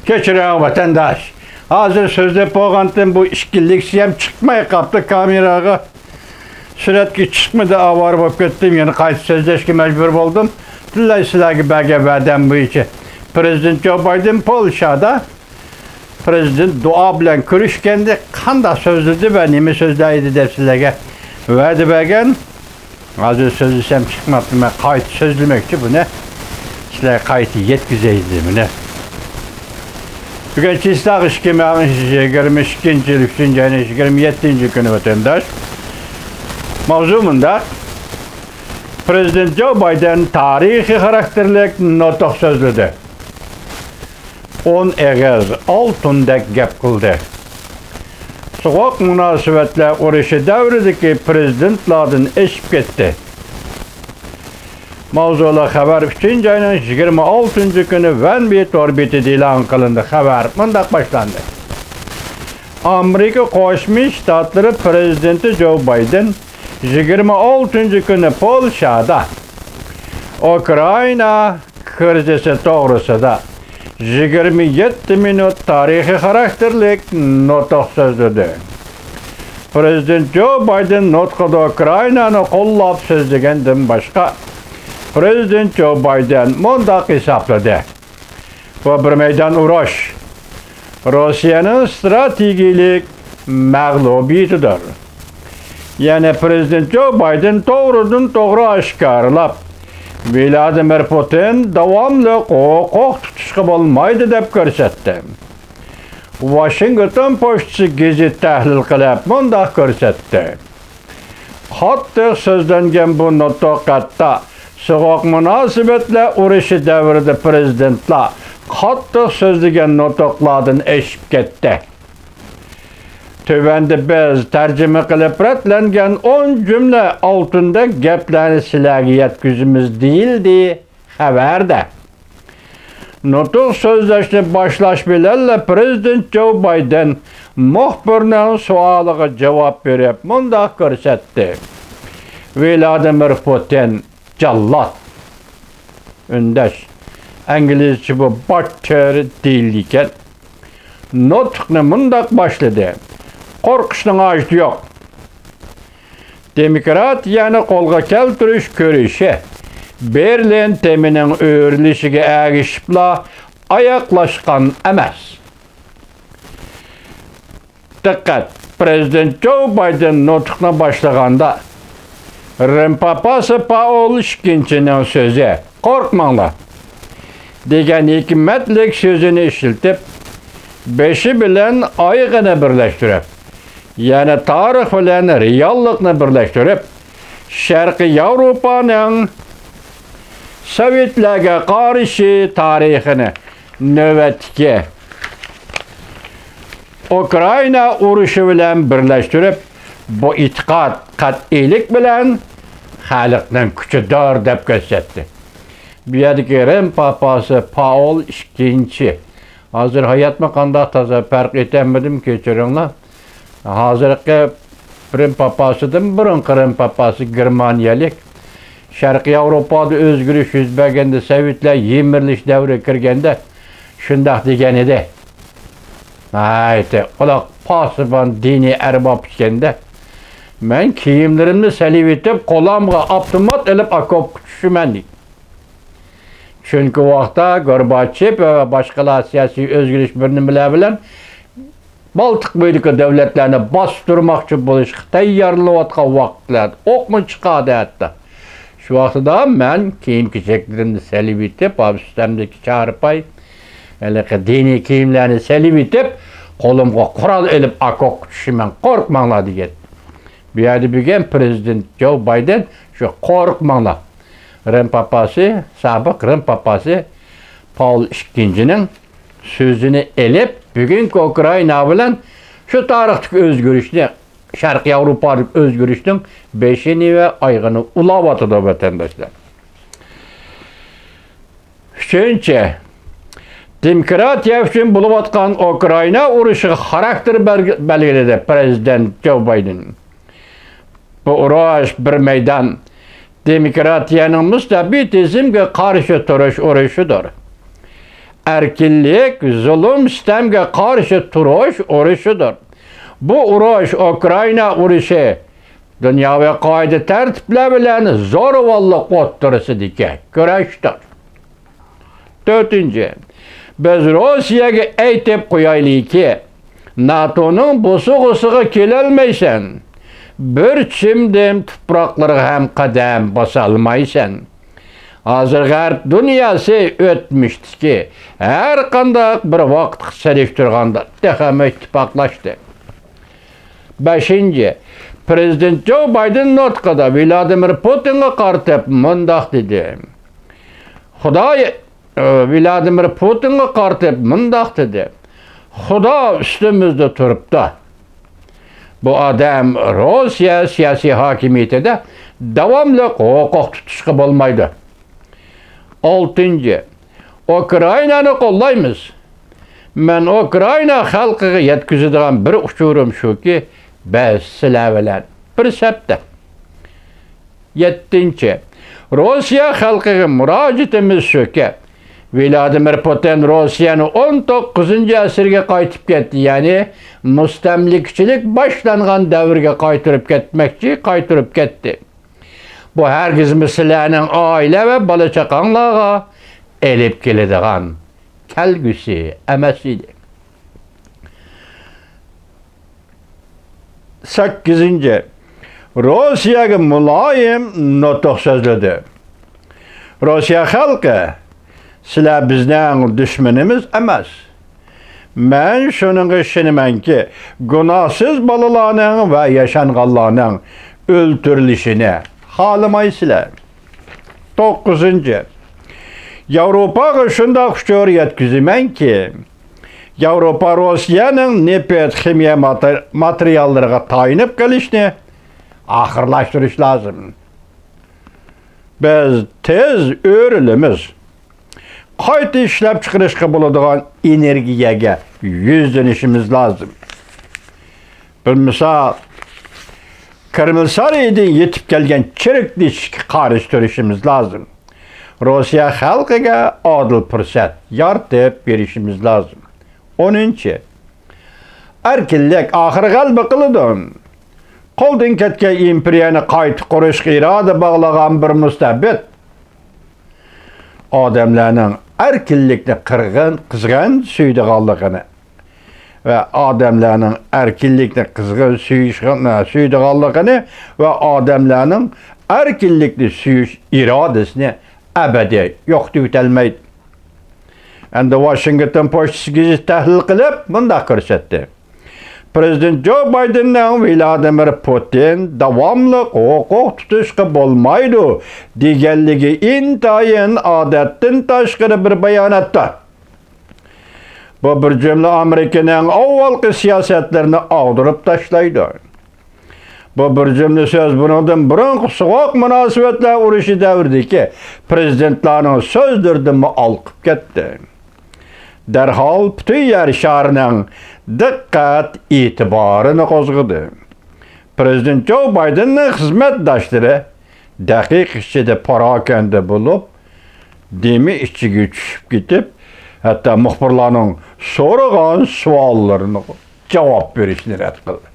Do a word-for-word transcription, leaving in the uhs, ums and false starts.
كەچۈرۈڭ، ۋەتەنداش. ھازىر سۆزلەپ بولغانتىم، بۇ ئىككى لېكسىيەم چىقماي قاپتۇ كامېراغا. سۈرەتكە چىقمىدى، ئاۋارە بولۇپ كەتتىم. يەنە قايتا سۆزلەشكە مەجبۇر بولدۇم. پۈتۈنلەي سىلەرگە بەرگەن ۋەدەم بويىچە، پىرېزىدېنت جو بايدېن پولشادا پىرېزىدېنت دۇئا بىلەن كۆرۈشكەندە قانداق سۆزلىدى ۋە نېمە سۆزلەيدۇ دەپ سىلەرگە ۋەدە بەرگەن. ھازىر سۆزلىسەم چىقماپتۇ، مەن قايتا سۆزلىمەكچى بۇنى. سىلەرگە قايتا يەتكۈزەي دېدىم مانا. بۈگۈن چىسلاغ ئىككى مىڭ يىگىرمە ئىككىنچى يىل ئۈچىنچى ئاينىڭ يىگىرمە يەتتىنچى كۈنى، ۋەتەنداش. ماۋزۇ مۇنداق. پىرېزىدېنت جو بايدېن تارىخىي خاراكتېرلىك نۇتۇق سۆزلىدى. ئون ئېغىز ئالتۇندەك گەپ قىلدى. سوغۇق مۇناسىۋەتلەر ئۇرۇشى دەۋرىدىكى پىرېزىدېنتلاردىن ئېشىپ كەتتى. ماۋزۇلۇق خەۋەر ئۈچىنچى ئاينىڭ يىگىرمە ئالتىنچى كۈنى ۋەنبى تور بېتىدە ئېلان قىلىندى. خەۋەر مۇنداق باشلاندى. ئامېرىكا قوشما شتاتلىرى پىرېزىدېنتى جو بايدېن يىگىرمە ئالتىنچى كۈنى پولشادا ئۇكرائىنا كىرىزىسى توغرىسىدا يىگىرمە يەتتە مىنۇت تارىخىي خاراكتېرلىك نۇتۇق سۆزلىدى. پىرېزىدېنت جو بايدېن نۇتقىدا ئۇكرائىنانى قوللاپ سۆزلىگەندىن باشقا، پىرېزىدېنت جو بايدېن مۇنداق ھېسابلىدى: بۇ بىر مەيدان ئۇرۇش، روسىيەنىڭ ئىستراتېگىيەلىك مەغلۇبىيىتىدۇر. يەنە پىرېزىدېنت جو بايدېن توغرىدىن توغرا ئاشكارىلاپ، ۋلادىمىر پۇتىن داۋاملىق ھوقۇق تۇتۇشقا بولمايدۇ دەپ كۆرسەتتى. ۋاشىنگتون پوچتىسى گېزىت تەھلىل قىلىپ مۇنداق كۆرسەتتى: قاتتىق سۆزلەنگەن بۇ نۇتۇق ھەتتا سوغۇق مۇناسىۋەتلەر ئۇرۇشى دەۋرىدە پىرېزىدېنتلار قاتتىق سۆزلىگەن نۇتۇقلاردىن ئېشىپ كەتتى. تۆۋەندە بىز تەرجىمە قىلىپ رەتلەنگەن ئون جۈملە ئالتۇندەك گەپلەرنى سىلەرگە يەتكۈزىمىز، دېيىلدى خەۋەردە. نۇتۇق سۆزلەشنى باشلاش بىلەنلا پىرېزىدېنت جو بايدېن مۇخبىرنىڭ سوئالىغا جاۋاب بېرىپ مۇنداق كۆرسەتتى: ۋلادىمىر پۇتىن جاللات. ئۈندەش، ئىنگلىزچە بۇ باتچېر دېيىلىدىكەن. نۇتۇقنى مۇنداق باشلىدى: قورقۇشنىڭ ھاجىتى يوق. دېموكراتىيەنى قولغا كەلتۈرۈش كۈرىشى بېرلىن تېمىنىڭ ئۆرۈلۈشىگە ئەگىشىپلا ئاياغلاشقان ئەمەس. دىققەت! پىرېزىدېنت جو بايدېن نۇتۇقنى باشلىغاندا، رىم پاپاسى پائول ئىككىنچىنىڭ سۆزى، «قورقماڭلار» دېگەن ھېكمەتلىك سۆزىنى ئىشلىتىپ، بېشى بىلەن ئايىغىنى بىرلەشتۈرۈپ، يەنى تارىخ بىلەن رېئاللىقنى بىرلەشتۈرۈپ، شەرقىي ياۋروپانىڭ سوۋېتلەرگە قارشى تارىخىنى نۆۋەتتىكى ئۇكرائىنا ئۇرۇشى بىلەن بىرلەشتۈرۈپ، بۇ ئېتىقاد قەتئىيلىك بىلەن خەلقنىڭ كۈچىدۇر دەپ كۆرسەتتى. بۇ يەردىكى رىم پاپاسى پائول ئىككىنچى. ھازىر ھاياتمۇ قانداق، تازا پەرق ئېتەلمىدىم، كەچۈرۈڭلار. ھازىرقى رىم پاپاسىدىن بۇرۇنقى رىم پاپاسى گېرمانىيەلىك. شەرقىي ياۋروپادا ئۆزگىرىش يۈز بەرگەندە، سوۋېتلار يىمىرىلىش دەۋرىگە كىرگەندە شۇنداق دېگەن ئىدى. ناھايىتى ئۇلۇغ پاسىبان دىنىي ئەرباب ئىكەندە، «مەن كىيىملىرىمنى سېلىۋېتىپ، قولۇمغا ئاپتومات ئېلىپ، ئاكوپقا چۈشىمەن» دېگەن. چۈنكى ئۇ ۋاقىتتا گورباچېف ۋە باشقىلار سىياسىي ئۆزگىرىش بىر نېمىلەر بىلەن بالتىق بويىدىكى دۆلەتلەرنى باستۇرماقچى بولۇشقا تەييارلىنىۋاتقان ۋاقىتلاردا، ئوقمۇ چىقاردى ھەتتا. شۇ ۋاقتىدا مەن كىيىم-كېچەكلىرىمنى سېلىۋېتىپ، ئا، ئۈستەمدىكى چارپاي، ھېلىقى دىنىي كىيىملەرنى سېلىۋېتىپ، قولۇمغا قورال ئېلىپ، ئاكوپقا چۈشىمەن، قورقماڭلار دېگەن. بۇ يەردە بۈگۈن پىرېزىدېنت جو بايدېن شۇ «قورقماڭلار». رىم پاپاسى، سابىق رىم پاپاسى پاۋل ئىككىنچىنىڭ سۆزىنى ئېلىپ، بۈگۈنكى ئۇكرائىنا بىلەن شۇ تارىختىكى ئۆزگىرىشنى، شەرقىي ياۋروپادىكى ئۆزگىرىشنىڭ بېشىنى ۋە ئايىغىنى ئۇلاۋاتىدۇ، ۋەتەنداشلار. ئۈچىنچى، دېموكراتىيە ئۈچۈن بولۇۋاتقان ئۇكرائىنا ئۇرۇشىغا خاراكتېر بەلگى-، بەلگىلىدى پىرېزىدېنت جو بايدېن. بۇ ئۇرۇش بىر مەيدان دېموكراتىيەنىڭ مۇستەبىتىزمگە قارشى تۇرۇش ئۇرۇشىدۇر. ئەركىنلىك، زۇلۇم، سىتەمگە قارشى تۇرۇش ئۇرۇشىدۇر. بۇ ئۇرۇش ئۇكرائىنا ئۇرۇشى دۇنياۋى قائىدە تەرتىپلەر بىلەن زورىۋاللىق ئوتتۇرىسىدىكى كۈرەشتۇر. تۆتىنچى، بىز روسىيەگە ئېيتىپ قويايلىكى، ناتونىڭ بوسۇغىسىغا كېلەلمەيسەن، بىر چىمدىم تۇپراقلىرىغا ھەم قەدەم باسالمايسەن. ھازىر غەرب دۇنياسى ئۆتمۈشتىكى ھەر قانداق بىر ۋاقىتقا سېلىشتۇرغاندا تېخىمۇ ئىتتىپاقلاشتى. بەشىنچى، پرېزىدېنت جو بايدېن نۇتقىدا ۋلادىمىر پۇتىنغا قارىتىپ مۇنداق دېدى. خۇداي، ئى، ۋلادىمىر پۇتىنغا قارىتىپ مۇنداق دېدى. خۇدا ئۈستىمىزدە تۇرۇپتۇ. بۇ ئادەم روسىيە سىياسىي ھاكىمىيىتىدە داۋاملىق ھوقۇق تۇتۇشقا بولمايدۇ. ئالتىنچى، ئۇكرائىنانى قوللايمىز. مەن ئۇكرائىنا خەلقىگە يەتكۈزىدىغان بىر ئۇچۇرۇم شۇكى، بىز سىلەر بىلەن بىر سەپتە. يەتتىنچى، روسىيە خەلقىگە مۇراجىئىتىمىز شۇكى، ۋلادىمىر پۇتىن روسىيەنى ئون توققۇزىنچى ئەسىرگە قايتىپ كەتتى، يەنى مۇستەملىكىچىلىك باشلانغان دەۋرگە قايتۇرۇپ كەتمەكچى، قايتۇرۇپ كەتتى. بۇ ھەرگىزمۇ سىلەرنىڭ ئائىلە ۋە بالا-چاقاڭلارغا ئېلىپ كېلىدىغان كەلگۈسى ئەمەس ئىدى. سەككىزىنچى، روسىيەگە مۇلايىم نۇتۇق سۆزلىدى. روسىيە خەلقى، سىلەر بىزنىڭ دۈشمىنىمىز ئەمەس. مەن شۇنىڭغا ئىشىنىمەنكى، گۇناھسىز بالىلارنىڭ ۋە ياشانغانلارنىڭ ئۆلتۈرۈلۈشىنى خالىمايسىلەر. توققۇزىنچى، ياۋروپاغا شۇنداق ئۇچۇر يەتكۈزىمەنكى، ياۋروپا روسىيەنىڭ نېفىت، خىمىيە ماتېر-، ماتېرىياللىرىغا تايىنىپ قېلىشنى ئاخىرلاشتۇرۇش لازىم. بىز تېز ئۆرۈلىمىز. قايتا ئىشلەپچىقىرىشقا بولىدىغان ئېنېرگىيەگە يۈزلىنىشىمىز لازىم. بىر مىسال، كرېمل سارىيىدىن يېتىپ كەلگەن چىرىكلىشىشكە قارشى تۇرۇشىمىز لازىم. روسىيە خەلقىگە ئادىل پۇرسەت يارىتىپ بېرىشىمىز لازىم. ئونىنچى، ئەركىنلىك ئاخىر غەلىبە قىلىدۇ. قولدىن كەتكەن ئىمپېرىيەنى قايتا قۇرۇشقا ئىرادە باغلىغان بىر مۇستەبىت ئادەملەرنىڭ ئەركىنلىكنى قىرغىن، قىزغىن سۆيىدىغانلىقىنى ۋە ئادەملەرنىڭ ئەركىنلىكنى قىزغىن سۆيۈش، سۆيىدىغانلىقىنى ۋە ئادەملەرنىڭ ئەركىنلىكنى سۆيۈش ئىرادىسىنى ئەبەدىي يوقىتىۋېتەلمەيدۇ. ئەمدى ۋاشىنگتون پوچتىسى گېزىتى تەھلىل قىلىپ مۇنداق كۆرسەتتى. پرېزىدېنت جو بايدېننىڭ ۋلادىمىر پۇتىن داۋاملىق ھوقۇق تۇتۇشقا بولمايدۇ دېگەنلىكى ئىنتايىن ئادەتتىن تاشقىرى بىر باياناتتۇر. بۇ بىر جۈملە ئامېرىكىنىڭ ئاۋۋالقى سىياسەتلىرىنى ئاغدۇرۇپ تاشلايدۇ. بۇ بىر جۈملە سۆز بۇنىڭدىن بۇرۇنقى سوغۇق مۇناسىۋەتلەر ئۇرۇشى دەۋرىدىكى پرېزىدېنتلارنىڭ سۆزلىرىدىنمۇ ھالقىپ كەتتى. دەرھال پۈتۈن يەر شارىنىڭ دىققەت ئېتىبارىنى قوزغىدى. پرېزىدېنت جو بايدېننىڭ خىزمەتداشلىرى دەقىقە ئىچىدە پاراكەندە بولۇپ، دېمى ئىچىگە چۈشۈپ كېتىپ، ھەتتا مۇخبىرلارنىڭ سورىغان سوئاللىرىنىغا جاۋاب بېرىشنى رەت قىلدى.